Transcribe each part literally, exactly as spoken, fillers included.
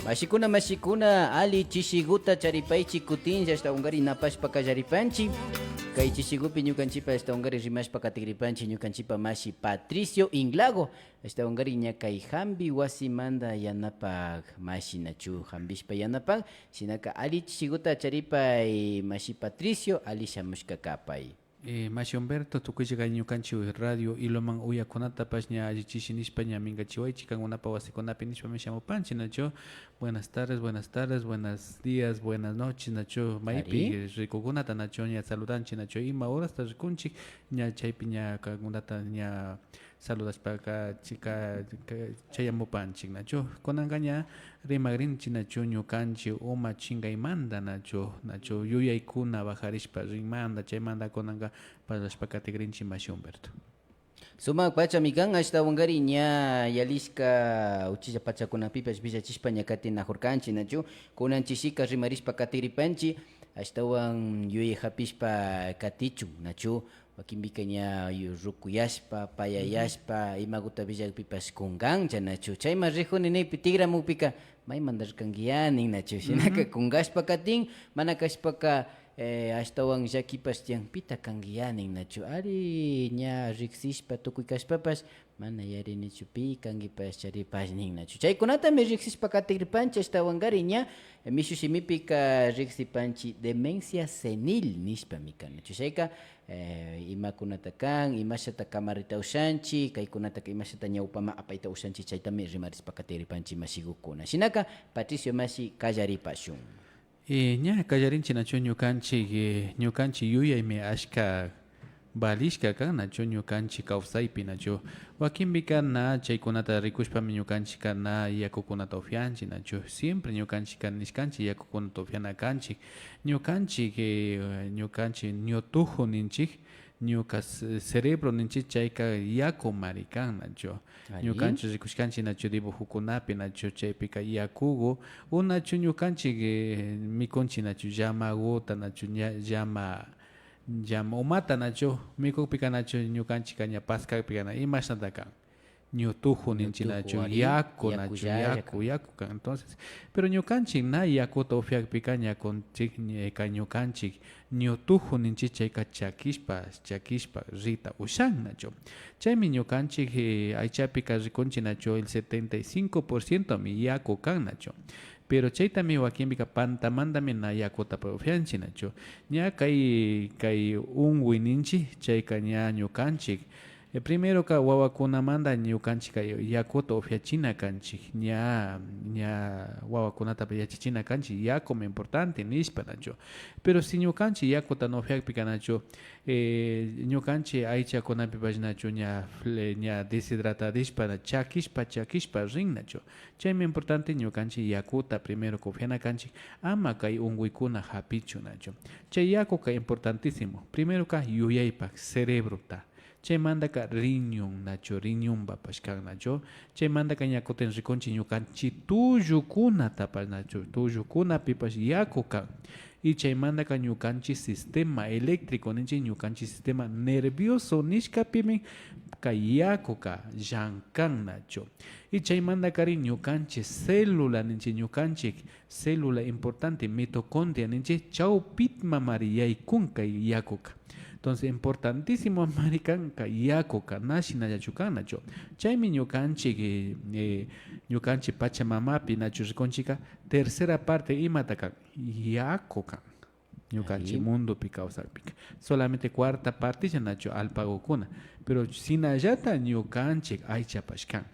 Mashikuna, mashikuna, ali chishiguta charipaychi kutinlla, ashtawankari napashpa kallaripanchi. Kay chishigupi ñukanchipa ashtawankari rimashpa katigripanchi ñukanchipa mashi Patricio Inglago. Ashtawankari ña kay jambi wasimanda yanapak mashi nachu, jambishpa yanapan. Shinaka ali chishiguta charipay mashi Patricio, ali shamushka kapay. Eh, mashi Humberto, tukuylla kay ñukanchik radio Ilumán uyakunatapash ña alli chishi nishpa ña minkachiwaychik kankunapa wasikunapi nishpami shamupanchik, nachu? Buenas tardes, buenas tardes, buenos días, buenas noches, nachu? Maypi rikukunata, nachu? Ña saludanchik, nachu? Ima horasta rikunchik, ña chaypi ña kankunata ña saludashpaka chika, ka, chayamupanchik, nachu? Kunanka ña rimagrinchik, nachu? Ñukanchik uma chingaymanda, nachu? Nachu? Yuyaykuna bajarishpa rinmanda, chaymanda kunanka parlashpa katigrinchik, mashi Humberto. Sumak pachami kan, ashtawankari ña yalishka uchilla pachakunapipash villachishpa ña katinajurkanchik, nachu? Kunan chishika rimarishpa katigripanchik, ashtawan yuyay japishpa katichun, nachu? Wakinpika ña yu-, rukuyashpa, payayashpa, imaguta villakpipash kunkancha, nachu? Chayman rijuni nikpi tigramukpika, maymanda rirkankiya nin, nachu? Shinaka kunkashpa katin, mana kashpaka, eh, ashtawan llakipash tiyan, pita kankiya nin, nachu? Ari, ña riksishpa tukuy kashpapash, mana yarinichu pi kankipash charipash nin, nachu? Chaykunatami riksishpa katigripanchik, ashtawankari ña, eh, mishu shimipika riksipanchik demencia senil nishpami kan, nachu? Chayka, eh, imakunata kan, imashata kamarita ushanchik, kaykunataka imashata ñawpaman apayta ushanchik, chaytami rimarishpa katigripanchik mashigukuna. Shinaka, Patricio mashi, kallaripashun. Eh, ña kallarinchik, nachu? Ñukanchik, eh, ñukanchik yuyaymi ashka valishka kan, nachu? Ñukanchik kawsaypi, nachu? Wakinpika na chaykunata rikushpami ñukanchikka na yakukunata upyanchik, nachu? Siempre ñukanchikka nishkanchik yakukunata upyana kanchik. Ñukanchik, eh, ñukanchik ñutuju ninchik, ñuka ce-, cerebro ninchik chayka yakumari kan, nachu? Ñukanchik rikushkanchik, nachu? Dibujokunapi, nachu? Chaypika yakugu, o nachu ñukanchik, eh, mikunchik, nachu? Llamaguta, nachu? Ña-, llama, llama umata, nachu? Mikukpika, nachu? Ñukanchikka ña paskakpika na imashnata kan. Ñutuju ninchik, nachu? Yaku, nachu? Yaku, yaku kan. Entonces, pero ñukanchik na yakuta upyakpika ña kunchik, ña, ñukanchik ñutuju ninchik chayka chakishpa, chakishpa rita ushan, nachu? Chaymi ñukanchik, eh, aychapika rikunchik, nachu? El setenta y cinco por cientomi yaku kan, nachu? Pero chaytami wakinpika pantamandami na yakuta upyanchik, nachu? Ña kay, kay unkuy ninchik, chayka ña ñukanchik Eh, primeroka wawakunamanda ñukanchikka yakuta upyachina kanchik, ña, ña wawakunatapash yachachina kanchik, yakumi importante nishpa, nachu. Pero si ñukanchik yakuta na upyakpika, nachu, eh, ñukanchik aychakunapipash, nachu, ña fle-, ña deshidratadishpa, na chakishpa, chakishpa rin, nachu. Chaymi importante ñukanchik yakuta primeroka upyana kanchik, ama kay unkuykuna japichun, nachu. Chay yakuka importantísimo. Primeroka yuyaypak, cerebrota. Chaymandaka riñon, nachu, riñonpapash kan, nachu. Chaymandaka ña kutin rikunchik ñukanchik tullukunatapash, nachu, tullukunapipash yaku kan. Y chaymandaka ñukanchik sistema eléctrico ninchik, ñukanchik sistema nervioso nishkapimi kay yakuka llankan, nachu. Y chaymandakari ñukanchik célula ninchik, ñukanchik célula importante mitocondria ninchik, chawpitmamari yaykun kay yakuka. Entonces, importantísimo mari kan kay yakuka, na shinallachu kan, nachu. Chaymi ñukanchik, eh, eh, ñukanchik pachamamapi, nachu, rikunchikka, tercera parte imata kan, yaku kan. Ñukanchik mundopi kawsakpika solamente cuarta partella, nachu, alpagukuna. Pero shinallata ñukanchik aychapash kan.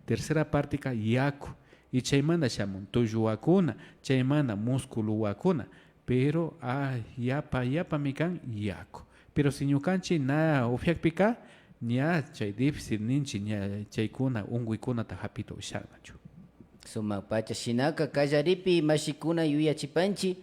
Tercera parteka yaku. Y chaymanda shamun tulluwakuna, chaymanda musculuwakuna. Pero, ah, yapa, yapami kan yaku. Pero si ñukanchik na upyakpika, ña chay difícil ninchik, ña chaykuna unkuykunata japita ushannachu. Sumak pacha shinaka kallaripi mashikuna yuyachipanchik,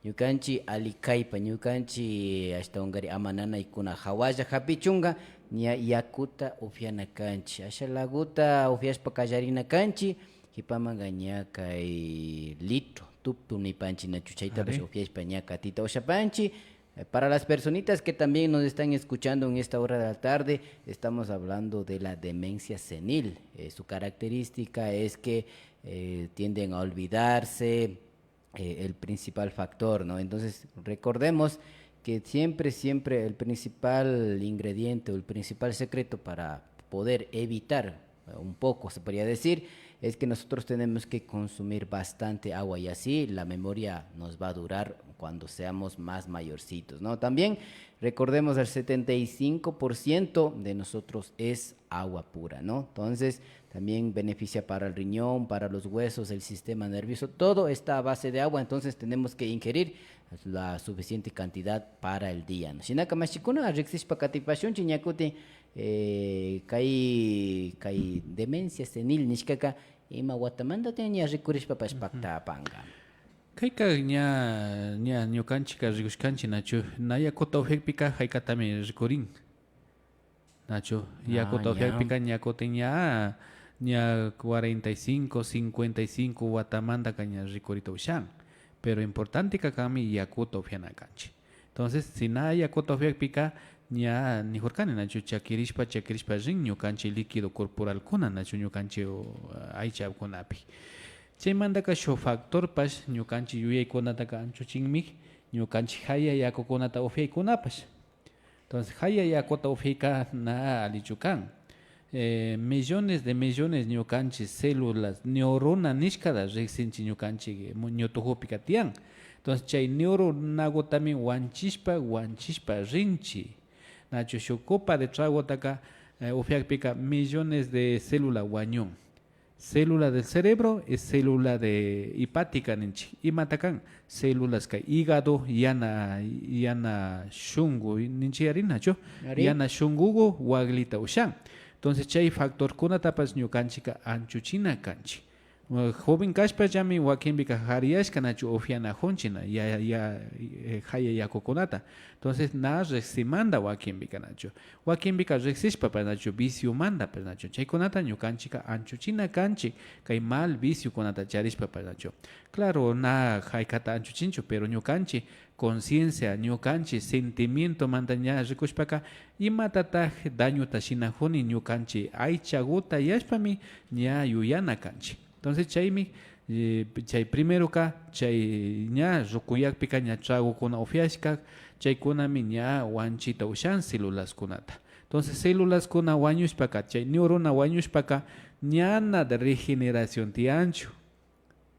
ñukanchik ali kaypa, ñukanchik ashtawankari ama nanaykuna jawalla japichunka, ña yakuta upyana kanchik. Asha laguta upyashpa kallarina kanchik, kipamanka ña kay litro, tuptu nipanchik nachu, chaytapash upyashpa ña katita ushapanchik. Eh, para las personitas que también nos están escuchando en esta hora de la tarde, estamos hablando de la demencia senil. Eh, su característica es que eh, tienden a olvidarse, eh, el principal factor, ¿no? Entonces, recordemos que siempre, siempre el principal ingrediente o el principal secreto para poder evitar, eh, un poco, se podría decir, es que nosotros tenemos que consumir bastante agua y así la memoria nos va a durar cuando seamos más mayorcitos, ¿no? También recordemos, el setenta y cinco por ciento de nosotros es agua pura, ¿no? Entonces, también beneficia para el riñón, para los huesos, el sistema nervioso, todo está a base de agua, entonces tenemos que ingerir la suficiente cantidad para el día, ¿no? Shinaka mashikuna, riksishpa katipashunchi ña kutin, eh, kay, kay demencia senil nishkaka ima watamanta tiyan ña rikurishpapash paktapanka. Kayka ña, ña ñukanchika rikushkanchi, nachu, na yakuta upiakpika haykatami rikurin. Nachu, yakuta upiakpika ña kutin ña, ña cuarenta y cinco, cincuenta y cinco watamantaka ña rikurita ushan. Pero importanteka kanmi yakuta upiana kanchi. Entonces, si na yakuta upiakpika, ña nijurkani, nachu, chakirishpa, chakirishpa rin ñukanchi líquido corporalkuna, nachu, ñukanchi, uh, aychakunapi. Chaymantaka shuk factorpash ñukanchi yuyaykunataka anchuchinmi, ñukanchi jaya yakukunata upiaykunapash. Entonces, jaya yakuta upiayka na allichu kan. Eh, millones de millones ñukanchi células, neurona nishkata riksinchi ñukanchi mu-, ñutukupika tiyan. Entonces, chay neuronakutami wanchishpa, wanchishpa rinchi. Nachu, shuk copa de tragotaka, eh, upiakpika millones de célula wañun. Célula del cerebro y célula de hepática ninchi. Imata kan? Células kay hígado, yana, yana shunku ninchi, ari, nachu? Ari. Yana shunkuku waklita ushan. Entonces, chay factorkunatapash ñukanchika anchuchina kanchi. Eh, joven kashpallami wakinpika jariyashka nachu upianajunchi na, ya, ya, eh, jaya yakukunata. Entonces, na riksimanta wakinpika nachu. Wakinpika riksishpapash nachu viciomantapash nachu. Chaykunata ñukanchika anchuchina kanchi, kay mal viciokunata charishpapash nachu. Claro, na jaykata anchuchinchu, pero ñukanchi conciencia, ñukanchi sentimientomanta ña rikushpaka, imatatak dañota shinajuni ñukanchi aychakuta yashpami ña yuyana kanchi. Entonces, chaymi, eh, chay primeroka, chay ña rukuyakpika ña tragokuna upiashka, chaykunami ña wanchita ushan celulaskunata. Entonces, celulaskuna wañushpaka, chay neurona wañushpaka, ñana de regeneración tiyanchu.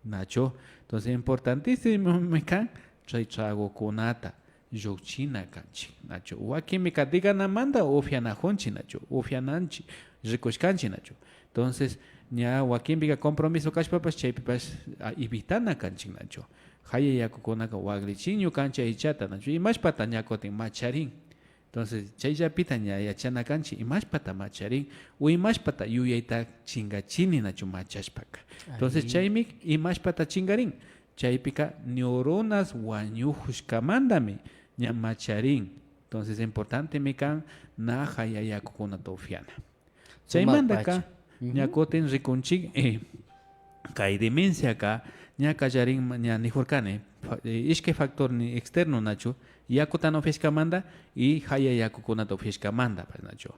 Nachu. Entonces, importantísimomi kan chay tragokunata llukchina kanchi, nachu. Wakinpika diganamanta upianajunchi, nachu, upiananchi, rikushkanchi, nachu. Entonces, ña wakinpika compromiso kashpapash, chaypipash, a, evitana kanchi, nachu. Jaya yakukunaka waklichin ñukanchi aychata, nachu. Imashpata ña kutin macharin. Entonces, chayllapita ña yachana kanchi, imashpata macharin, o imashpata yuyayta chingachini, nachu, machashpaka. Entonces, chaymi imashpata chingarin. Chaypika neuronas wañujushkamantami ña macharin. Entonces, importantemi kan na jaya yakukunata upiana. Chaymantaka ña kutin rikunchik, eh, kay demenciaka ña kallarin, ña nijurkani, fa-, eh, ishkay factor ni externo, nachu, yakutana upiashkamanta y jaya yakukunata upiashkamanta, pues, nachu.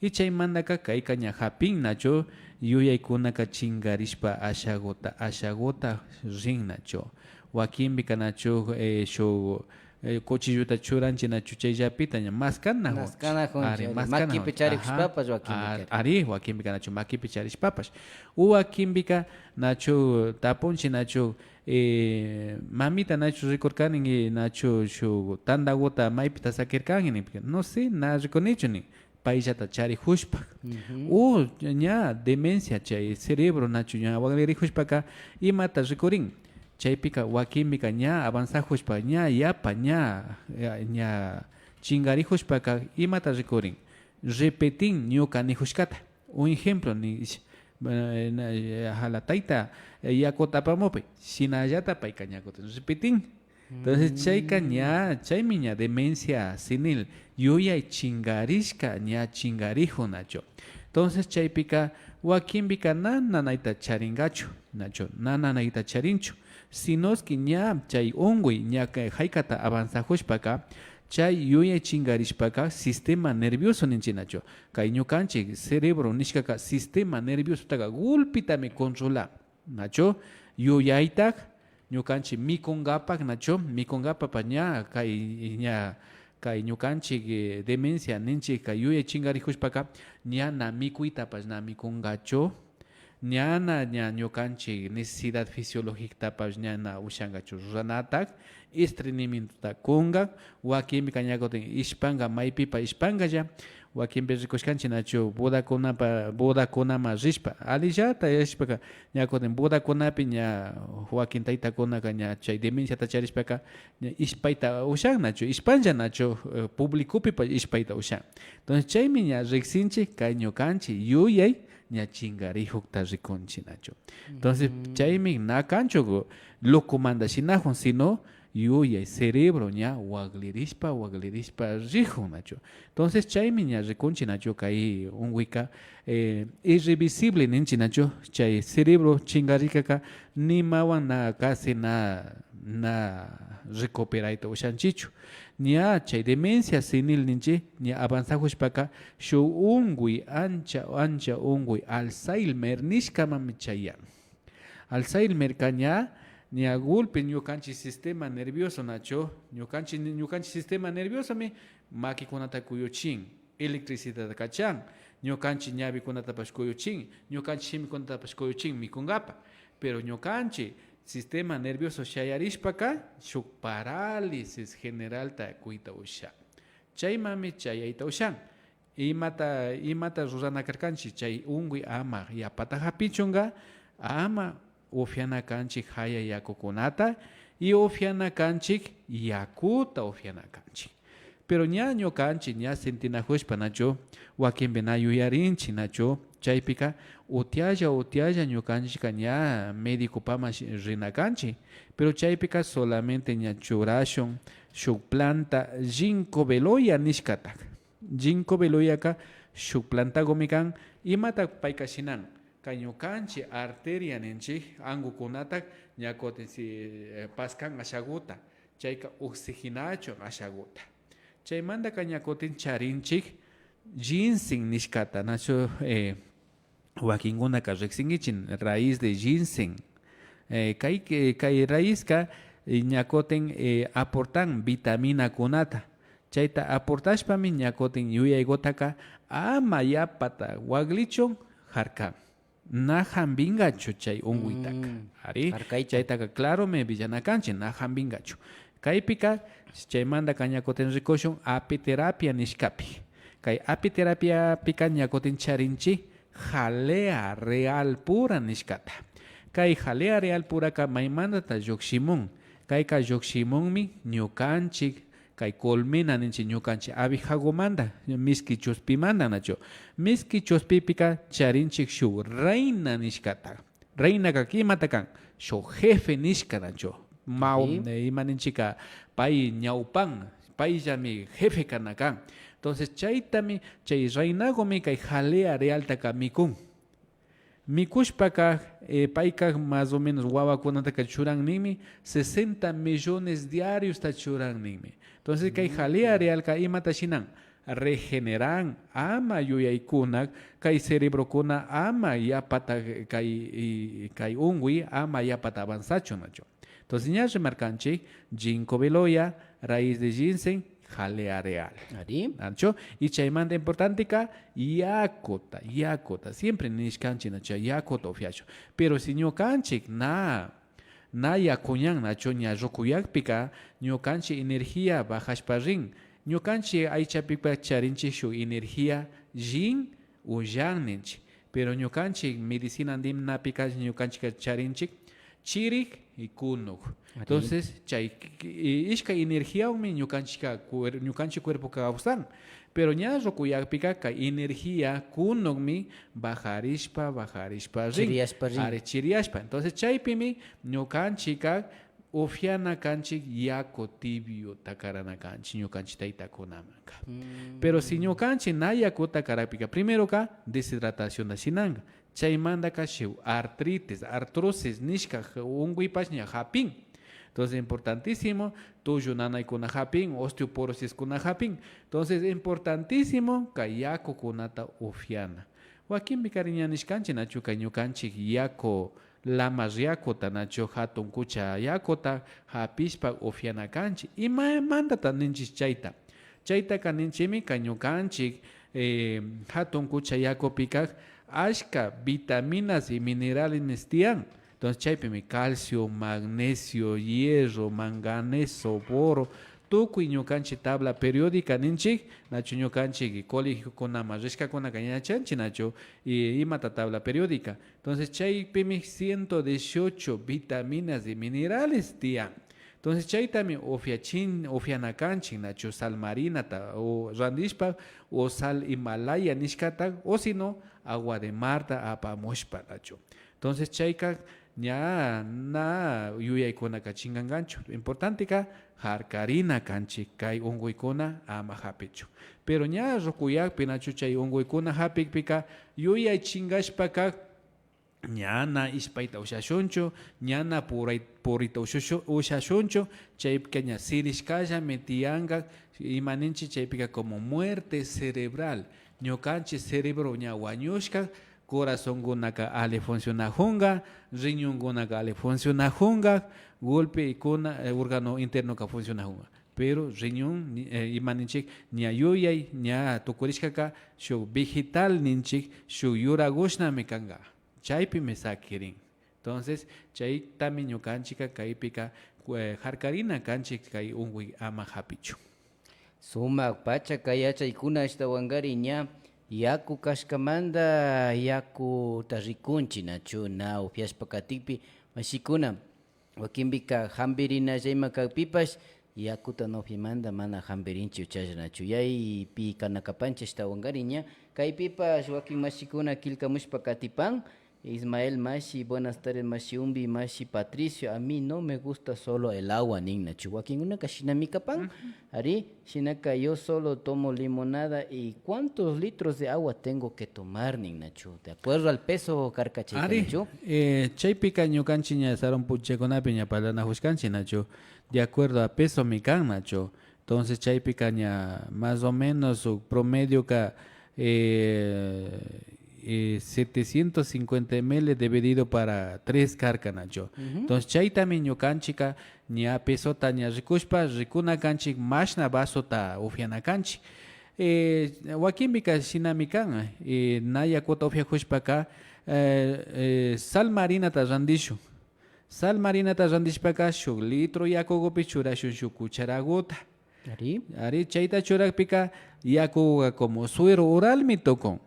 Y chaymantaka kayka ña japin, nachu, yuyaykunaka chingarishpa ashaguta, ashaguta rin, nachu. Wakinpika, nachu, eh, shuk eh, cuchilluta churanchi, nachu, chayllapita ña maskanajunchi. Maskanajunchi, ari, ari. Maskanajunchi. Makipi charijushpapash wakinpika. Ari, wakinpika, nachu, makipi charishpapash. O wakinpika, nachu, tapunchi, nachu, eh, mamita, nachu, rikurkani, nachu, shuk tandaguta maypita sakirkanki, ninpika. No sé, na rikunichu, nin. Payllata charijushpa. O ña demencia, chay cerebro, nachu, ña wakllirijushpaka, imata rikurin? Chaypika wakinpika ña avanzajushpa, ña yapa, ña, ña, ña chingarijushpaka, imata rikurin? Repetin ñuka nijushkata. Un ejemplo, ni, eh, na, eh, jala tayta, eh, yakuta apamupay, shinallata payka ña kutin repetin. Entonces, chayka ña, chaymi ña demencia senil, yuyay chingarishka, ña chingarijun, nachu. Entonces, chaypika wakinpika na nanayta charingachu, nachu, na nanayta charinchu, sino es que ña chay unguy ña ka-, jaykata avanzajushpaka, Chay yuyay chinkarishpaka sistema nervioso ninchik nachu. Kay ñukanchik cerebro nishkaka sistema nerviosotaka golpetami controla, nachu. Yuyaytak, ñukanchik mikunkapak, nachu, mikunkapapash ña kay, ña kay ñukanchik, eh, demencia ninchik, kay yuyay chinkarikushpaka ña na mikuytapash na mikunkachu. Ñana ña ñukanchik necesidad fisiológicatapash ñana ushankachu ruranatak, estreñimientota kunka, wakinpika ña kutin ishpanka, maypipa ishpankalla, wakinpi rikushkanchik nachu bodakunapa, bodakunaman rishpa, alillata yashpaka, ña kutin bodakunapi ña wakin taytakunaka ña chay demenciata charishpaka, ña ishpayta ushan nachu, ishpanlla nachu, eh, publicopipash ishpayta ushan. Entonces, chaymi ña riksinchik kay ñukanchik yuyay ña chinkarikukta rikunchik nachu. Entonces, chaymi na kanchu locomanta shinakun, sino yuyay, cerebro ña waklirishpa, waklirishpa rikun nachu. Entonces, chaymi ña rikunchik nachu kay unkuyka, eh, irreversible ninchik nachu. Chay cerebro chinkarikaka nimawan na casi na, na recuperayta ushanchikchu. Ña chay demencia senil ninchik, ña avanzakushpaka shuk unkuy ancha, ancha unkuy Alzheimer nishkamanmi chayan. Alzheimerka ña, ña golpe ñukanchik sistema nervioso nachu, ñukanchik, ñukanchik sistema nerviosomi makikunata kuyuchin, electricidadta kachan, ñukanchik ñawikunatapash kuyuchin, ñukanchik shimikunatapash kuyuchin mikunkapak. Pero ñukanchik sistema nervioso shayarishpaka shuk parálisis generalta kuyta usha. Chaymanmi chayayta ushan. Imata, imata rurana karkanchik chay unkuy ama yapata hapichunka, ama upyana kanchik haya yakukunata y upyana kanchik yakuta upyana kanchik. Pero ña ñukanchik ña sintinakushpa nachu, wakinpi na yuyarinchik nachu, chaypika utialla, utialla ñukanchikka ña médicopaman shi-, rina kanchik. Pero chaypika solamente ña churashun shuk planta ginkgo biloba nishkataka. Ginkgo bilobaka shuk plantakumi kan. Imata payka shinan? Kay ñukanchik arteria ninchik ankukunata ña kutin si, eh, paskan ashakuta, chayka oxigenachun ashakuta. Chaymantaka ña kutin charinchik ginseng nishkata, nachu, eh, wakinkunaka riksinkichik, raíz de ginseng. Eh, kay, eh, kay raízka, eh, ña kutin, eh, aportan vitaminakunata. Chayta aportashpami ña kutin yuyaykutaka ama yapata waklichun harkan. Na hampinkachu chay unkuytaka. Mm, ari, harkayta. Chaytaka claromi willana kanchik, na hampinkachu. Kaypika, chaymantaka ña kutin rikushun apiterapia nishkapi. Kay apiterapiapika ña kutin charinchik jalea real pura nishkata. Kay jalea real puraka maymantata llukshimun? Kayka llukshimunmi ñukanchik kay colmena ninchik ñukanchik abejakumanta, miski chuspimanta nachu. Miski chuspipika charinchik shuk reina nishkata. Reinaka imata kan? Shuk jefe nishka nachu. Mao, eh, ima ninchikka pay ñawpan, payllami jefe kana kan. Entonces chaytami, chay reinakumi kay jalea realtaka mikun. Mikushpaka, eh, payka más o menos wawakunataka churan ninmi, sesenta millones diariosta churan ninmi. Entonces kay jalea realka imata shinan? Regeneran, ama yuyaykunak kay cerebrokuna ama yapata kay, y, kay unkuy ama yapata avanzachun nachu. Entonces ña rimarkanchik, ginkgo biloba, raíz de ginseng, jalea real. Ari. Nachu? Y chaymanta importanteka yakuta, yakuta. Siempre nishkanchik nachu, yakuta upyachun. Pero si ñukanchik na, na yakuñan nachu, ña rukuyakpika ñukanchik energía bajashpa rin. Ñukanchik aychapipash charinchik shuk energía, yin o yang ninchik. Pero ñukanchik medicina andinapika ñukanchikka charinchik chirik y kunuk. Ari. Entonces chay, eh, ishkay energiawanmi ñukanchikka cuer-, ñukanchik cuerpoka kawsan. Pero ña rukuyakpika kay energía kunukmi bajarishpa, bajarishpa rin. Chiriyashpa rin. Ari, chiriyashpa. Entonces chaypimi ñukanchikka upyana kanchik yaku tibiota karana kanchik ñukanchik taytakunamanka. Mm. Pero si ñukanchik na yakuta karakpika, primeroka deshidratacionta shinanka. Chaymantaka shuk artritis, artrosis nishka unkuypash ña hapin. Entonces, importantísimo, tullu nanaykuna japin, osteoporosiskuna japin. Entonces, importantísimo kay yakukunata upiana. Wakinpika ña nishkanchik, nachu, kay ñukanchik yaku, lamar yakuta, nachu, jatun kucha yakuta japishpa upiana kanchik. Imamantata ninchik chayta? Chaytaka ninchikmi, kay ñukanchik, eh, jatun kucha yakupika ashka vitaminas y mineralesmi tiyan. Entonces, chaypimi calcio, magnesio, hierro, manganeso, boro, tukuy ñukanchik tabla periódica ninchik, nachu, ñukanchik colegiokunaman rishkakunaka ña yachanchik, nachu, y imata tabla periódica. Entonces, chaypimi ciento dieciocho vitaminas y minerales tiyan. Entonces, chaytami upiachin, upiana kanchik, nachu, sal marinata o randishpa, o sal Himalaya nishkata, o si no, agua de marta apamushpa, nachu. Entonces, chayka ña na yuyaykunaka chinganganchu. Importanteka jarkarina kanchik kay unkuykuna ama japichun. Pero ña rukuyakpi, nachu, chay unkuykuna japikpika yuyaychingashpaka ña na ishpayta ushashunchu, ña na puray-, purita ushashu-, ushashunchu, chaypika ña sirishkallami tiyanka, ima ninchik chaypika como muerte cerebral, ñukanchik cerebro ña wañushka, corazonkunaka alli funcionajunka, riñonkunaka alli funcionajunka, golpekuna, eh, órgano internoka funcionajunka. Pero riñón, ni-, eh, ima ninchik, ña yuyay, ña tukurishkaka shuk vegetal ninchik, shuk yurakushnami kanka. Chaypimi sakirin. Entonces, chaytami ñukanchikka kaypika, eh, jarkarina kanchik kay unkuy ama japichun. Sumak pacha kay yachaykuna ashtawankari ña yaku kashkamanta yakuta rikunchik, nachu, na upiashpa katikpi, mashikuna. Wakinpika jampirinalla ima kakpipash yakuta na upiamanta mana jampirinchu, chashnachu. Yaypi kana kapanchik ashtawankari ña. Kaypipash wakin mashikuna killkamushpa katipan. Ismael mashi, buenas tardes mashi Umbi, mashi Patricio, a mí no me gusta solo el agua nin, nachu. Wakinkunaka shinami kapan. Ari, shinaka yo solo tomo limonada y cuántos litros de agua tengo que tomar nin, nachu. De acuerdo al peso karka chayka, nachu. Eh, chaypika ñukanchik ña sarun punchakunapi ña parlanajushkanchik, nachu. De acuerdo a pesomi kan, nachu. Entonces, chaypika ña más o menos shuk promedioka, eh, eh, setecientos cincuenta M L dividido para tres karka, nachu. Entonces, chaytami ñukanchikka ña pesota ña rikushpa, rikuna kanchik mashna vasota upiana kanchik. Eh, wakinpika shinami kan, eh, na yakuta upiajushpaka, eh, eh, sal marinata randishun. Sal marinata randishpaka shuk litro yakukupi churashun shuk cucharaguta. Ari. Ari, chayta churakpika yakuka como suero oralmi tukun.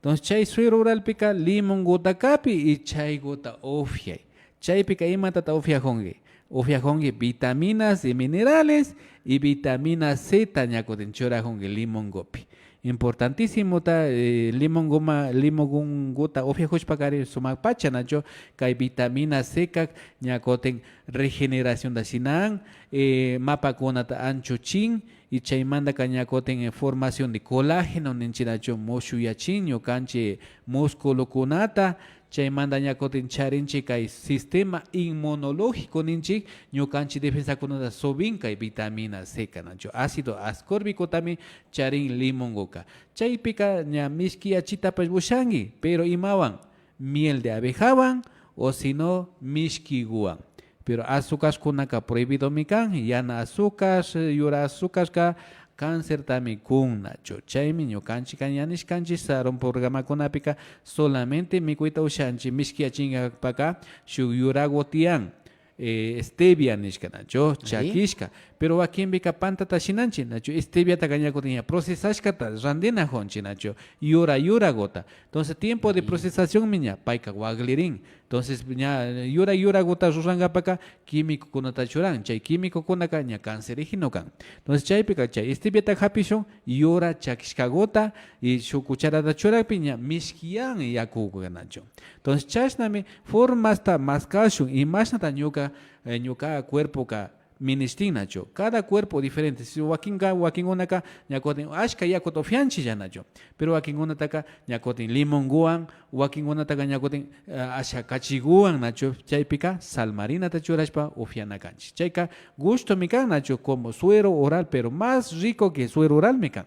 Entonces, chay suero oralpika limonguta kapi y chayguta upiay. Chaypika imatata upiajunki? Upiajunki vitaminas y minerales y vitamina C ta ña kutin churajunki limongupi. Importantísimota, eh, limonguma-, limonguta upiajushpakari sumak pacha, nachu, kay vitamina C ka ña kutin regeneracionta shinan, eh, mapakunata anchuchin, y chaymantaka ña kutin, eh, formación de colágeno ninchik, nachu, mushuyachin ñukanchik musculokunata, chaymanta ña kutin charinchik kay sistema inmunológico ninchik, ñukanchik defensakunata subin kay vitamina C ka, nachu, ácido ascorbicotami charin limonguka. Chaypika ña mishkiyachitapash ushanki, pero imawan? Miel de abejawan o si no mishkiguwan. Pero azucarkunaka prohibidomi kan, yana azúcar, yura azúcarka cancertami kun, nachu. Chaymi ñukanchikka ña nishkanchik sarun programakunapika solamente mikuyta ushanchik mishkiyachinkapaka shuk yuragu tiyan. Eh, stevia nishka, nachu, chakishka. Pero wakinpika pantata shinanchik, nachu, steviataka ña kutin ña procesashkata randinajunchik, nachu, yura yuraguta. Entonces, tiempo de procesacionmi ña payka waklirin. Entonces, ña yura yuraguta rurankapaka químicokunata churan. Chay químicokunaka ña cancerígeno kan. Entonces, chaypika chay steviata japishun, yura chakishkaguta y shuk cucharata churakpi ña mishkiyan yakuka, nachu. Entonces, chashnami formasta maskashun imashnata ñuka, eh, ñuka cuerpoka minishtin nachu. Cada cuerpo diferente. Si wakinka, wakinkunaka ña kutin ashka yakuta upyanchilla nachu. Pero wakinkunataka ña kutin limonkuwan, wakinkunataka ña kutin, eh, ashka kachikuwan nachu. Chaypika sal marinata churashpa upyana kanchik. Chayka gustomi kan nachu, como suero oral, pero más rico que suero oralmi kan.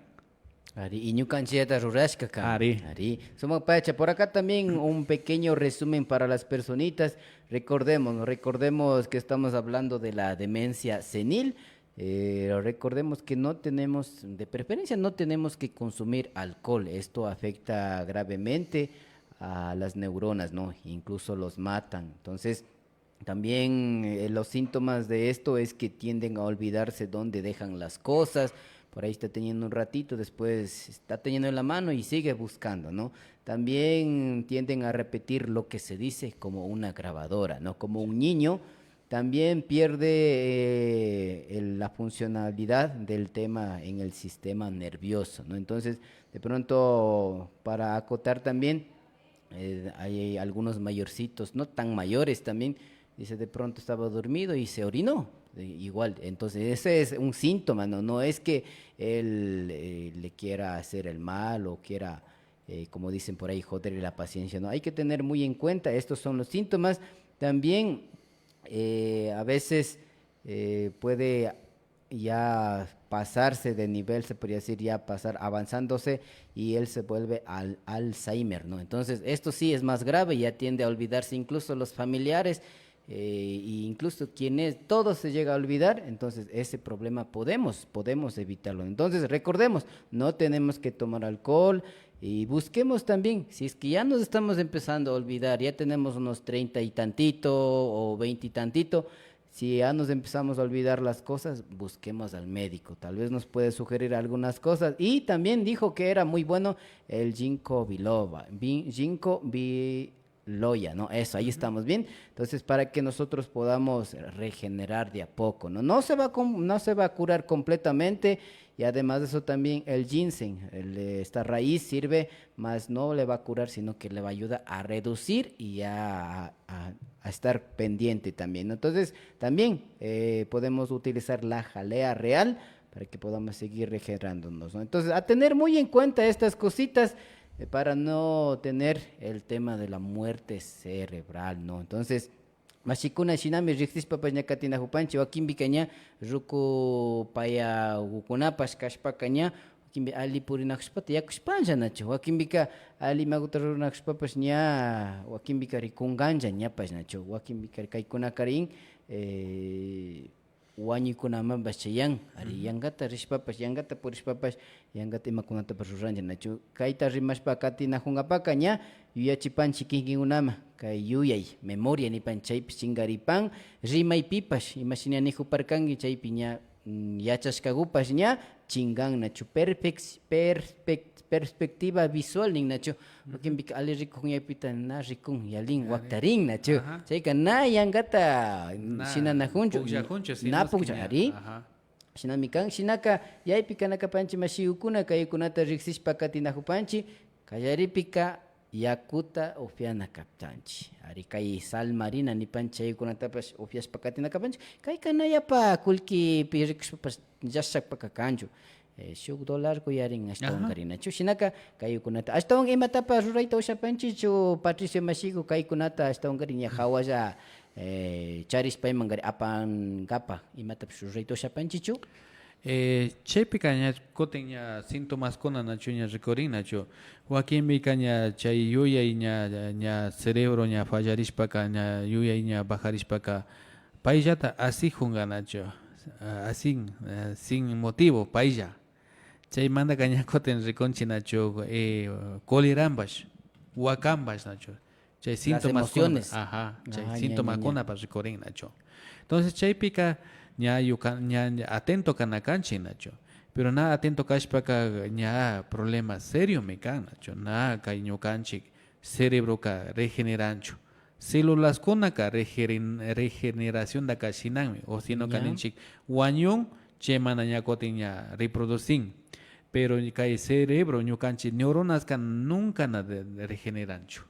Ari, y ñukanchikllata rurashka kan. Ari. Ari. Sumak pacha, por acá también un pequeño resumen para las personitas. Recordemos, ¿no? Recordemos que estamos hablando de la demencia senil. Eh, recordemos que no tenemos, de preferencia, no tenemos que consumir alcohol. Esto afecta gravemente a las neuronas, ¿no? Incluso los matan. Entonces, también, eh, los síntomas de esto es que tienden a olvidarse dónde dejan las cosas. Por ahí está teniendo un ratito, después está teniendo en la mano y sigue buscando, ¿no? También tienden a repetir lo que se dice como una grabadora, ¿no? Como un niño también pierde, eh, el- la funcionalidad del tema en el sistema nervioso, ¿no? Entonces, de pronto, para acotar también, eh, hay algunos mayorcitos, no tan mayores también, dice, de pronto estaba dormido y se orinó, eh, igual. Entonces, ese es un síntoma, ¿no? No es que él, eh, le quiera hacer el mal o quiera, eh, como dicen por ahí, joderle la paciencia, ¿no? Hay que tener muy en cuenta, estos son los síntomas. También, eh, a veces, eh, puede ya pasarse de nivel, se podría decir, ya pasar avanzándose y él se vuelve al Alzheimer, ¿no? Entonces, esto sí es más grave, ya tiende a olvidarse incluso los familiares, eh, e incluso quienes todo se llega a olvidar, entonces ese problema podemos, podemos evitarlo. Entonces, recordemos, no tenemos que tomar alcohol y busquemos también, si es que ya nos estamos empezando a olvidar, ya tenemos unos treinta y tantito o veinte y tantito, si ya nos empezamos a olvidar las cosas, busquemos al médico. Tal vez nos puede sugerir algunas cosas. Y también dijo que era muy bueno el ginkgo biloba, bi- ginkgo biloya, ¿no? Eso, ahí estamos bien. Entonces, para que nosotros podamos regenerar de a poco, ¿no? No se va a com- no se va a curar completamente. Y además de eso también el ginseng, el, eh, esta raíz sirve, más no le va a curar, sino que le va a ayudar a reducir y a, a- a estar pendiente también, ¿no? Entonces, también, eh, podemos utilizar la jalea real para que podamos seguir regenerándonos, ¿no? Entonces, a tener muy en cuenta estas cositas, eh, para no tener el tema de la muerte cerebral, ¿no? Entonces, mashikuna, shinami riksishpapash ña katinajupanchik, wakinpika ña ruku payagukunapash kashpaka ña wakinpi alli purinajushpata yakushpanlla nachu, wakinpika alli imaguta ruranajushpapash ña wakinpika rikunkanlla ñapash nachu, wakinpika kaykunakarin, eh, wañuykunamanpash chayan, ari, yankata rishpapash, yankata purishpapash, yankata imakunatapash ruranlla nachu. Kayta rimashpa katinajunkapaka ña yuyachipanchik kikinkunaman, kay yuyay, memoria nipan, chaypish chinkaripan, rimaypipash, imashina nijuparkanki, chaypi ña, mm, yachashkagupash ña chinkan nachu. Perfec- perfec- perspectiva visual nin nachu. Wakinpika alli rikujunaypita na rikun, yalin, waktarin nachu. Chayka na yankata shinanajunchu, na puklla, ari. Shinami kan. Shinaka, yaypi kana kapanchik mashigukuna, kaykunata riksishpa katinajupanchik, kallaripika yakuta upyana kaptanchik. Ari, kay sal marina nipanchik, chaykunatapash upyashpa katina kapanchik. Kayka na yapa kullkipi rikushpapash llashakpaka kanchu. Eh, shuk dólar kuyarin ashtawankarin nachu. Shinaka, kaykunata ashtawan imatapash rurayta ushapanchikchu, Patricio mashiku, kaykunata ashtawankarin ña jawalla, eh, charishpa imankari apankapa, imatapash rurayta ushapanchikchu? Eh, chaypika ña kutin ña síntomaskuna nachu ña rikurin nachu. Wakinpika ña chay yuyay ña, ña cerebro ña fallarishpaka, ña yuyay ña bajarishpaka, payllata asijunka nachu. Ah, asin, ah, sin motivo, paylla. Chaymantaka ña kutin rikunchik nachu, eh, coliranpash, wakanpash nachu. Chay síntomas, emociones. Ajá, chay síntomakunapash rikurin nachu. Entonces, chaypika ña, ña atento kana kanchik nachu. Pero na atento kashpaka ña problema seriomi kan nachu. Na kay ñukanchik cerebroka regeneranchu. Celulaskunaka regeneration taka shinanmi, o sinoka ninchik wañun, chay mana ña kutin ña reproducin. Pero kay cerebro, ñukanchik neuronaska nunca na regeneranchu.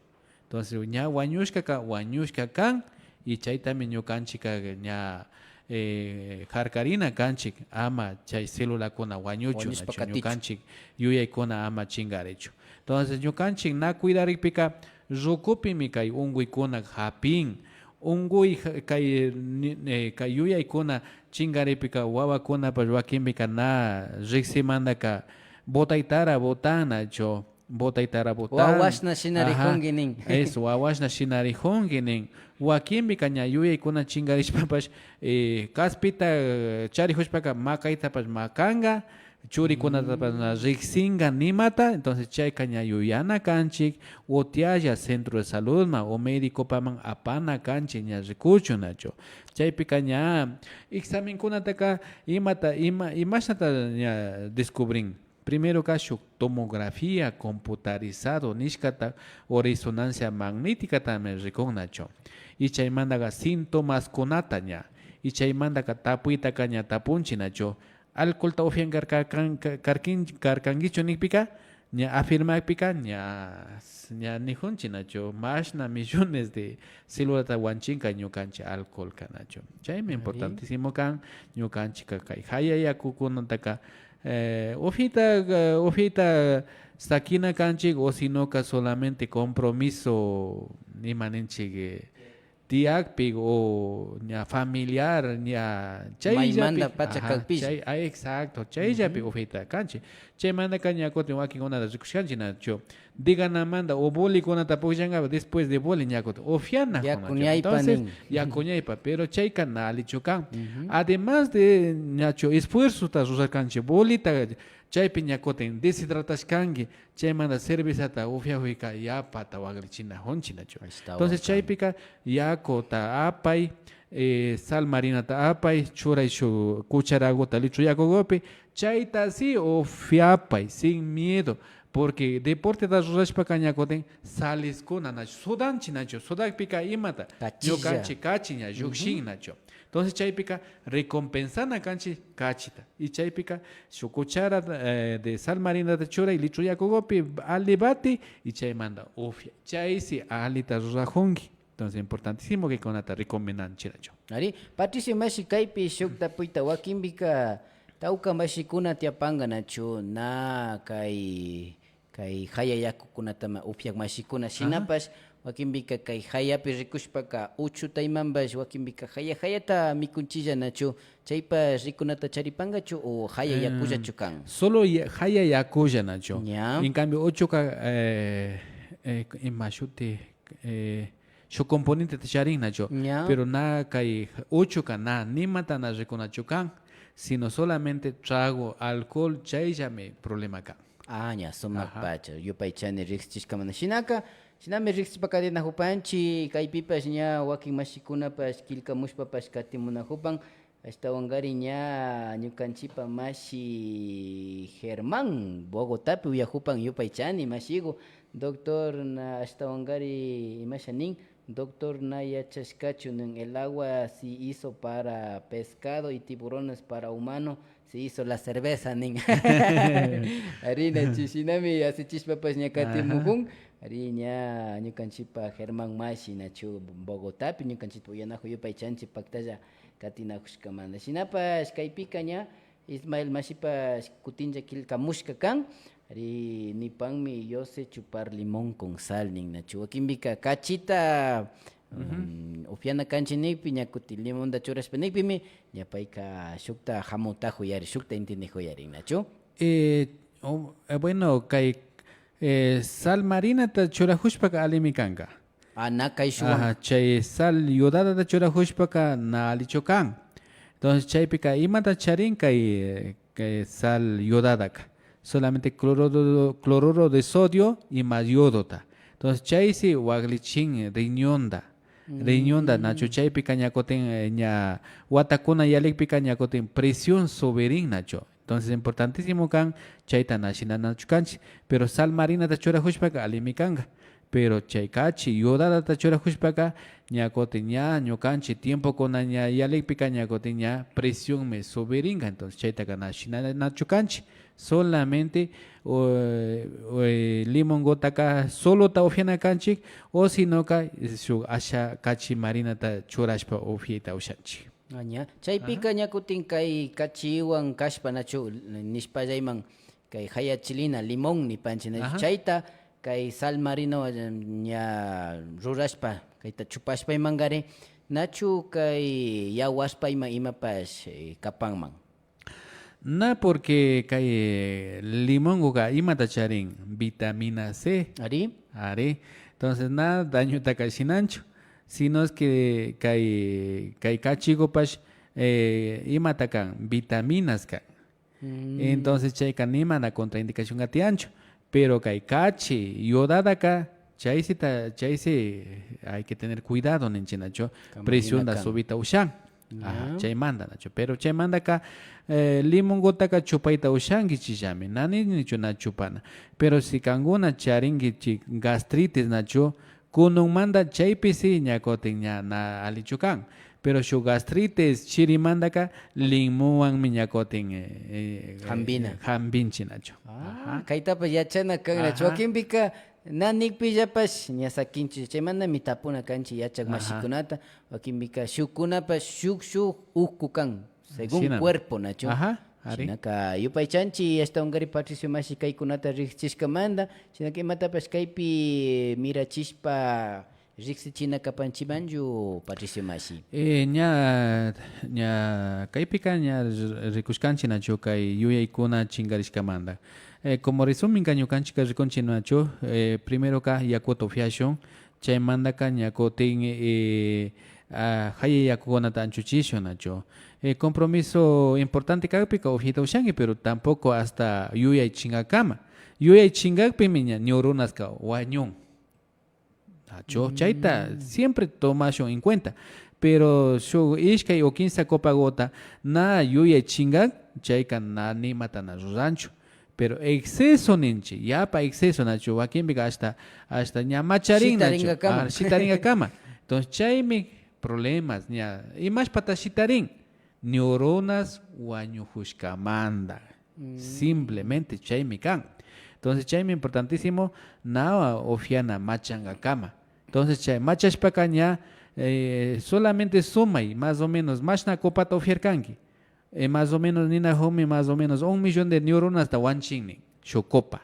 Entonces, ña wañushkaka wañushka kan, y chaytami ñukanchikka ña, eh, jarkarina kanchik, ama chay celulakuna wañuchun, wañushpa nachu, katichun, ñukanchik yuyaykuna ama chinkarichun. Entonces, ñukanchik na cuidarikpika, rukupimi kay unkuykuna japin. Unkuy ja-, kay, ni-, eh, kay yuyaykuna chinkarikpika, wawakunapash wakinpika na riksimantaka botaytara botan nachu. Botaytara botan. Wawashna shinarijunki nin. Eso, wawashna shinarijunki nin. Wakinpika ña yuyaykuna chinkarishpapash, eh, kaspita, eh, charijushpaka makaytapash makanka, churikunatapash na riksinka nimata. Entonces chayka ña yuyana kanchik, o tialla centro de saludman o médicopaman apana kanchik ña rikuchun nachu. Chaypika ña examenkunataka imata, ima, imashnata ña descubrin. Primeroka shuk tomografía computarizado nishkata o resonancia magnéticatami rikun nachu. Y chaymantaka síntomaskunata ña. Y chaymantaka tapuytaka ña tapunchik nachu. Alcoholta upian karka-, kan-, ka-, karkin-, karkankichu nikpika, ña afirmakpika, ña, ña nijunchik nachu, mashna millones de celulata wanchinka ñukanchik alcoholka nachu. Chaymi importantísimo kan, ñukanchikka kay jaya yakukunataka, eh, upiayta, eh, upiayta sakina kanchik, o sinoka solamente compromiso, ima ninchik, eh, tiyakpi o ña familiar, ña chayllapi, maymanta pacha, ajá, kakpilla, chay, ah, exacto, chayllapi upiayta kanchik. Chaymantaka ña kutin wakinkunata rikushkanchik nachu. Diganamanta o bolikunata pukllankapak, después de boli ña kutin upiana. Yaku ñaypa. Entonces, nin, yaku ñaypa, pero chayka na allichu kan. Además de ñachu esfuerzota rurarkanchik bolita, chaypi ña kutin deshidratashkanki, chaymanta cervezata upiajuyka yapata waklichinajunchik nachu. Ashtawan. Entonces kan. Chaypika yakuta apay, eh, sal marinata apay, churay shuk cucharaguta litro yakukupi, chayta sí upiapay sin miedo, porque deporteta rurashpaka ña kutin saleskuna nachu, sudanchik nachu, sudakpika imata, kachilla, ñukanchik kachi ña llukshin nachu. Entonces chaypika recompensana kanchik kachita. Y chaypika shuk cuchara, eh, de sal marinata churay litro yakukupi, alli bati y chaymanta upiay. Chay sí allita rurajunki. Entonces importantísimo kaykunata recomendanchik nachu. Ari, Patricio mashi, kaypi shuk tapuyta, wakinpika tawka mashikuna tiyapanka nachu, na kay kay jaya yakukunatama upiak mashikuna. Ajá. Shinapash wakinpika kay jayapi rikushpaka uchuta imapash, wakinpika jaya jayata mikunchilla nachu, chaypash rikunata charipankachu o jaya yakullachu kan? Eh, solo ya-, jaya yakulla nachu. Ña. En cambio uchuka, eh, eh, ima shuti, eh, shuk componenteta charin nachu. Ña. Pero na kay uchuka na nimata na rikunachu kan, sino solamente trago, alcohol, chayllami problema kan. Ah, ña, sumak pacha. Yupaychani riksichishkamanta. Shinaka, shinami riksichishpa katinajupanchik, kaypipash ña wakin mashikunapash killkamushpapash katimunajupan, ashtawankari ña ñukanchikpa mashi Germán, Bogotapi uyajupan, yupaychani mashiku, doctor na, ashtawankari imasha nin, doctor na yachashkachu nin, el agua se hizo para pescado y tiburones para humano, se hizo la cerveza nin. Ari, nachu, shinami asichishpapash ña katimujun. Ari, ña ñukanchikpa Germán mashi, nachu, Bogotapi ñukanchikta uyanajun, yupaychanchik paktalla katinajushkamanta. Shinapash kaypika ña Ismael mashipash kutinlla killkamushka kan. Ari, nipanmi: "Yo sé chupar limón con sal", nin, nachu. Wakinpika kachita, mm, upiana kanchik nikpi, ña kutin limonta churashpa nikpimi, ña payka shukta jamutajuyarin, shukta intindijuyarin, nachu. Eh, o, eh, bueno, kay, eh, sal marinata churajushpaka allimi kanka. Ah, na kayshukwan. Ajá, chay sal yodadata churajushpaka na allichu kan. Entonces chaypika imata charin kay, eh, kay sal yodadaka? Solamente cloruro, cloruro de sodio y más yodota. Entonces chaysi waklichin riñonta. Riñonta, nachu, chaypika ña kutin, eh, ña watakuna yalikpika ña kutin presión subirin, nachu. Entonces importantísimo kan, chayta na shinanachu kanchik. Pero sal marinata churajushpaka allimi kanka. Pero chay kachi yodadata churajushpaka ña kutin ña ñukanchik tiempokuna ña yalikpika ña kutin ña presionmi subirinka. Entonces chaytaka na shinanachu kanchik. Solamente o, o, eh, limongotaka solota upiana kanchik, o sinoka shuk asha kachi marinata churashpa upiayta ushanchik. Ah, ña. Chaypika ña kutin kay kachiwan kashpa nachu nishpallayman kay hayachilina, limón nipanchik nachu. Ajá. Chayta kay sal marino ña rurashpa, kayta chupashpa imankari, nachu kay yawarpa ima, imapash, eh, kapanman. Na, porque kay, eh, limonguka imata charin? Vitamina C. Ari. Ari. Entonces, na dañotaka shinanchu, sino es que kay, kay kachigupash, eh, imata kan? Vitaminas kan. Mm. Entonces, chayka nimana contraindicación tiyanchu. Pero kay kachi yodadaka, chaysi ta, chaysi hay que tener cuidado ninchik nachu. Kama presionta hina kan. Subita ushan. Ajá, ña. Chaymanta nachu. Pero chaymantaka, eh, limongutaka chupayta ushankichikllami. Na ninichu na chupana. Pero si kankuna charinkichik gastritis nachu, kununmanta chaypi si ña kutin ña na allichu kan. Pero shuk gastritis chirimantaka limonwanmi ña kutin, eh, eh, Jambina. Eh, jambinchik nachu. Ah, ajá. Kaytapash yachana kan nachu. Ajá. Wakinpika na nikpillapash ña sakinchik. Chaymantami tapuna kanchik yachak, ajá, mashikunata. Wakinpika shukkunapash shuk, shuk uku kan, según, shina, cuerpo nachu. Ajá, ari. Shinaka yupaychanchik ashtawankari Patricio mashi kaykunata riksichishkamanta. Shinaka imatapash kaypi mirachishpa riksichina kapanchikmanchu, Patricio mashi? Eh, ña, ña kaypika ña r-, rikushkanchik nachu kay yuyaykuna chinkarishkamanta. Eh, como resumenka ñukanchikka rikunchik nachu, eh, primeroka yakuta upyashun, chaymantaka ña kutin, eh, ah, jaya yakukunata anchuchishun nachu. Eh, compromiso importante kakpika upyayta ushanki, pero tampoco hasta yuyay chinkakama. Yuyay chinkakpimi ña neuronaska wañun. Nachu, chayta siempre tomashun en cuenta. Pero shuk ishkay o kinsa copaguta na yuyay chinkan, chayka na nimata na ruranchu. Pero exceso ninchik, yapa exceso nachu, wakinpika hasta, hasta ña macharin nachu. Shitarinkakama. Ah, shitarinkakama. Entonces chaymi problemas ña. Imashpata shitarin? Neuronas wañujushkamanta. Simplemente chaymi kan. Entonces chaymi importantísimo na upyana machankakama. Entonces chay machashpaka ña, eh, solamente sumay, más o menos, mashna copata upyarkanki. Eh, más o menos ninajunmi, más o menos un millón de neuronasta wanchin nin shuk copa.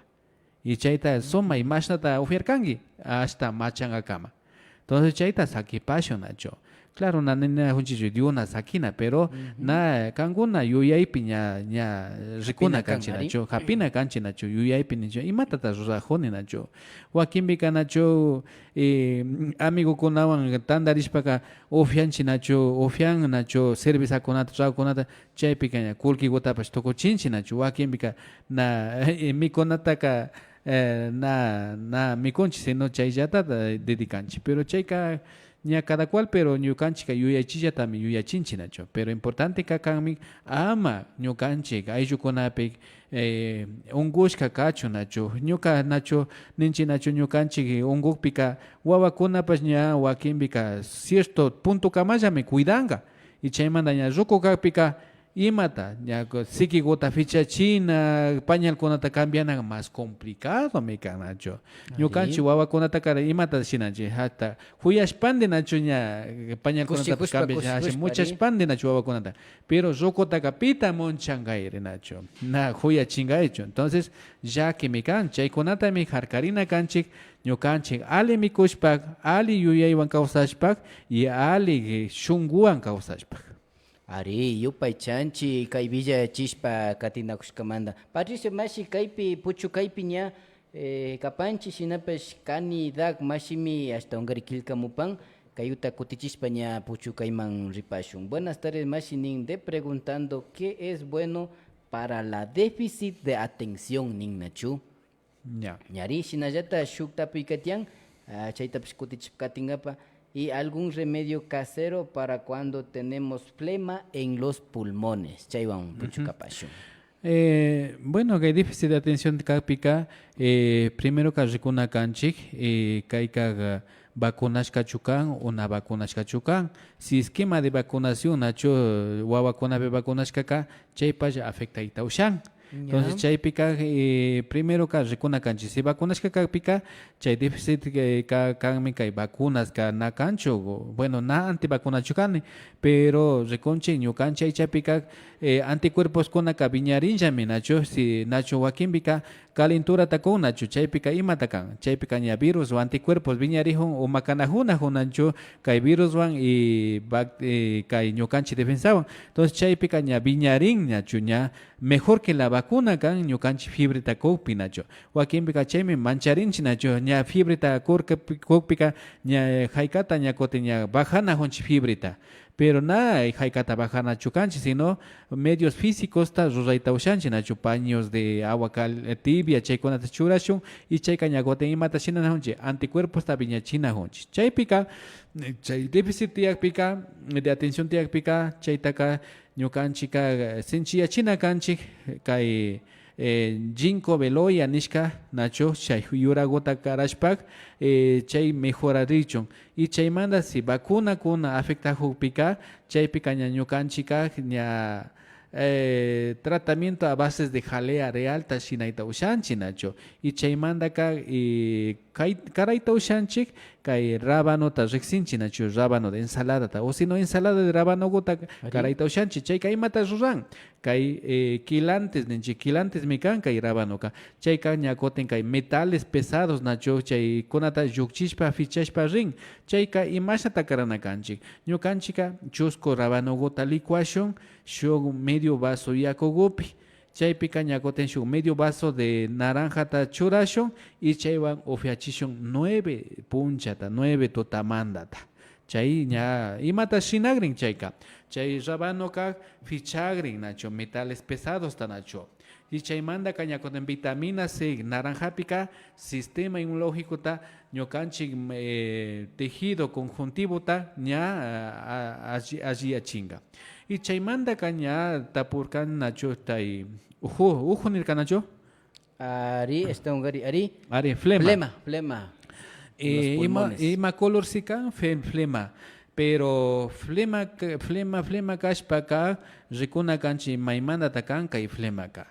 Y chayta sumay mashnata upyarkanki, hasta machankakama. Entonces chayta sakipashun nachu. Claro, na ninajunchikchu de una sakina, pero na kankuna yuyaypi ña, ña rikuna kanchik nachu, japina kanchik nachu, yuyaypi ninchik, imatata rurajuni nachu. Wakinpika nachu, eh, amigokunawan tantarishpaka upyanchik nachu, upyan nachu, cervezakunata, tragokunata, chaypika ña kullkigutapash tukuchinchik nachu, wakinpika na, eh, mikunataka, eh, na, na mikunchik, sino chayllata dedicanchik. Pero chayka ña cada cual, pero ñukanchikka yuyaychillatami yuyachinchik nachu. Pero importanteka kanmi ama ñukanchik ayllukunapi, eh, unkushka kachun nachu. Ñuka nachu ninchik nachu, ñukanchik unkukpika wawakunapash ña wakinpika cierto puntokamallami cuidanka. Y chaymanta ña ruku kakpika imata, ña ku-, sikiguta pichachina, pañalkunata cambiana más complicadomi kan nachu. Ñukanchik wawakunataka imata shinanchik, hasta juyashpandi nachu ña pañalkunatapash cambiash, muchashpandi nachu wawakunata. Pero rukutaka pita munchankayri nachu, na juyachinkaychu. Entonces llakimi kan, chaykunatami jarkarina kanchik, ñukanchik ali mikushpa, ali yuyaywan kawsashpa y ali, eh, shunkuwan kawsashpa. Ari, yupaychanchik kay willachishpa katinakushkamanta. Patricio mashi, kaypi, puchukaypi ña, eh, kapanchik, shinapash Canidad mashimi ashtawankari killkamupan, kayuta kutichishpa ña puchukayman ripashun. Buenas tardes mashi, nin de preguntando qué es bueno para la déficit de atención, nin nachu. Ya. Ñari, shinallata shuk tapuyka tiyan, ah, chaytapash kutichishpa katinkapa. Y algún remedio casero para cuando tenemos flema en los pulmones. Chaywan puchukapashun. Eh, bueno, kay déficit de atención kakpika, eh, primeroka rikuna kanchik, eh, kayka, ah, vacunashkachu kan o na vacunashkachu kan. Si esquema de vacunación nachu, eh, wawakunapi vacunashkaka, chaypash afectayta ushan. Entonces, chaypika, eh, primeroka rikuna kanchik. Si vacunashka kakpika, chay déficit, eh, ka-, kanmi kay vacunaska na kanchu. Bueno, na antivacunachu kani, pero rikunchik ñukanchik aychapika, eh, anticuerposkunaka wiñarinllami, nachu? Si, nachu wakinpika calenturata kun, nachu? Chaypika imata kan? Chaypika ña virus o anticuerpos wiñarijun o makanajunajun, nachu? Kay viruswan y bac-, eh, kay ñukanchik defensawan. Entonces, chaypika ña wiñarin, nachu? Ña mejor que la vacuna kan ñukanchik fiebreta kukpi, nachu? Wakinpika chaymi mancharinchik, nachu? Ña fiebreta kurka-, kukpika ña, eh, jaykata ña kutin ña bajanajunchik fiebreta. Pero na, eh, jaykata bajanachu kanchik, sino medios físicosta rurayta ushanchik, nachu? Paños de agua cal-, eh, tibia, chaykunata churashun y chayka ña kutin imata shinanajunchik, anticuerposta wiñachinajunchik. Chaypika, eh, chay déficit tiyakpika, de atención tiyakpika, chaytaka ñukanchikka, eh, sinchiyachina kanchik, kay, eh, ginkgo biloba nishka, nachu? Chay yuraguta karashpa, eh, chay mejorarichun. Y chaymanta si vacunakuna afectajukpika, chaypika ña ñukanchikka ña, eh, tratamiento a bases de jalea realta shinayta ushanchik, nachu? Y chaymantaka, eh, kay, karayta ushanchik, kay rabanota riksinchik, nachu? Rabanota, ensaladata, o sino ensalada de rabanoguta karayta ushanchik. Chayka imata ruran? Kay, eh, quilantes ninchik, quilantesmi kan kay rabanoka. Chayka ña kutin kay metales pesados, nachu? Chaykunata llukchishpa, fichashpa rin. Chayka imashnata karana kanchik? Ñukanchikka chusku rabanoguta licuashun shuk medio vaso yakugupi. Chaypika ña kutin shuk medio vaso de naranjata churashun y chaywan upiachishun nueve punchata, nueve tutamantata. Chay ña imata shinagrin chayka? Chay rabanoka fichagrin, nachu? Metales pesadosta, nachu? Y chaymantaka ña kutin vitamina C, naranjapika sistema inmunológicota ñukanchik, eh, tejido conjuntivota ña, ah, ah, alli-, alliyachinga. Y chaymantaka ña tapurkan, nachu? Tay uju, uju nirkanachu? Ari, ashtawankari, ari. Ari, flema. Flema, flema. Eh, ima, ima color si kan? Fe-, flema. Pero flema, flema, flema kashpaka rikuna kanchik maymantata kan kay flemaka.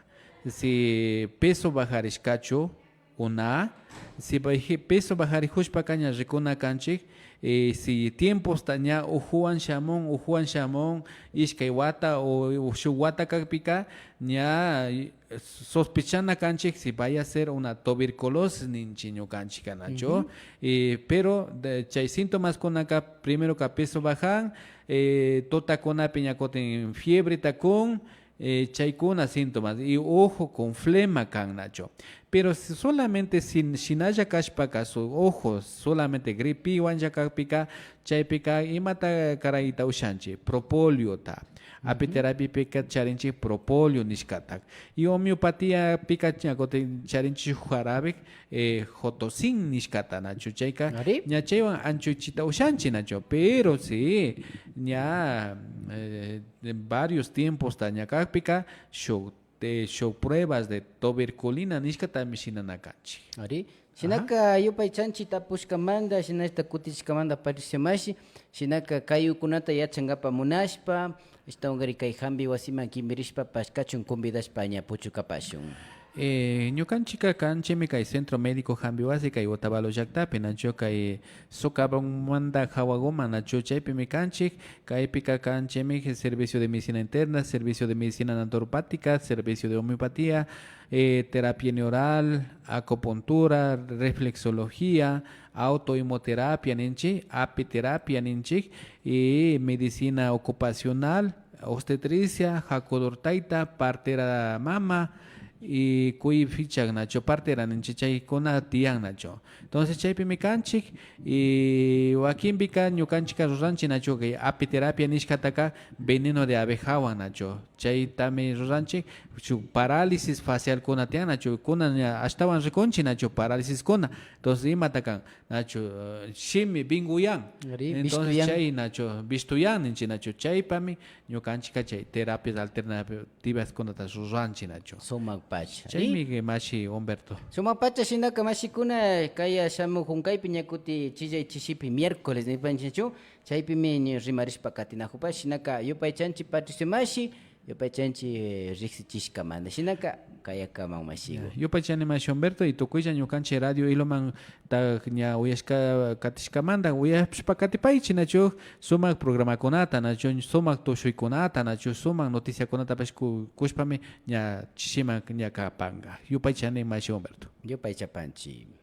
Si peso bajarishkachu o na, si baji-, peso bajarijushpaka ña rikuna kanchik, eh, si tiemposta ña ujuwan shamun, ujuwan shamun, ishkay wata o, o shuk wata kakpika, ña sospechana kanchik si vaya a ser una tuberculosis ninchik ñukanchikka, nachu? Eh, pero de, chay síntomaskunaka primeroka peso bajan, eh, tutakunapi ña kutin fiebreta kun, eh, chaykuna síntomas, y ojo con flema kan, nachu? Pero si solamente sin, shinalla kashpaka, su ojo solamente gripiwanlla kakpika, chaypika imata karayta ushanchik? Propóleota. Apiterapiapika charinchik propóleo nishkata. Y homeopatiapika ña kutin charinchik jarabe, eh, jotosin nishkata, nachu? Chayka ña chaywan anchuychita ushanchik, nachu? Pero si ña, eh, varios tiemposta ña kakpika, shuk, eh, shuk pruebas de tuberculina nishkatami shinana kanchik. Ari. Shinaka yupaychanchik tapushkamanta, shinashta kutichishkamanta Patricia mashi, shinaka kayukunata yachankapak munashpa, ashtawankari kay jambi wasiman kimirishpa pashkachun convidashpa ña puchukapashun. Eh, ñukanchikka kanchikmi kay Centro Médico Jambi Wasi kay Otavalo llaktapi, nachu? Kay Socavónmanta jawaguman, nachu? Chaypimi kanchik. Kaypika kanchikmi servicio de medicina interna, servicio de medicina naturopática, servicio de homeopatía, eh, terapia neural, acupuntura, reflexología, autohemoterapia ninchik, apiterapia ninchik, y medicina ocupacional, obstetricia, jakudurtayta, partera mama, y kuy fichak, nachu? Partera ninchik, chaykuna tiyan, nachu? Entonces chaypimi kanchik, y wakinpika ñukanchikka ruranchik, nachu? Kay apiterapia nishkataka veneno de abejawan, nachu? Chaytami ruranchik, shuk parálisis facialkuna tiyan, nachu? Kunan ña ashtawan rikunchik, nachu? Parálisis kuna. Entonces imata kan? Nachu, eh, shimi binguyan. Ari, entonces bishtuyan. Chay, nachu, bishtuyan ninchik, nachu? Chaypami ñukanchikka chay terapias alternativaskunata ruranchik, nachu? Sumak pacha. Chaymi, ari, mashi Humberto. Sumak pacha, shinaka mashikuna, kaya shamuk hunkaypi ña kuti chillay chishipi miércoles nipanchikchu, chaypimi ña rimarishpa katinakupak, shinaka yupaychanchik Patricio mashi, Yupaychanchik riksichishkamanta. Shinaka kayakaman mashiku. Yupaychani mashi Humberto y tukuylla ñukanchik Radio Ilumanta ña uyashka katishkamanta, uyashpa katipaychik nachu sumak programakunata, nachu sumak tushuykunata, nachu sumak noticiakunatapash ku-, kushpami ña chishiman ña kapanka. Yupaychani mashi Humberto. Yupaychapanchik.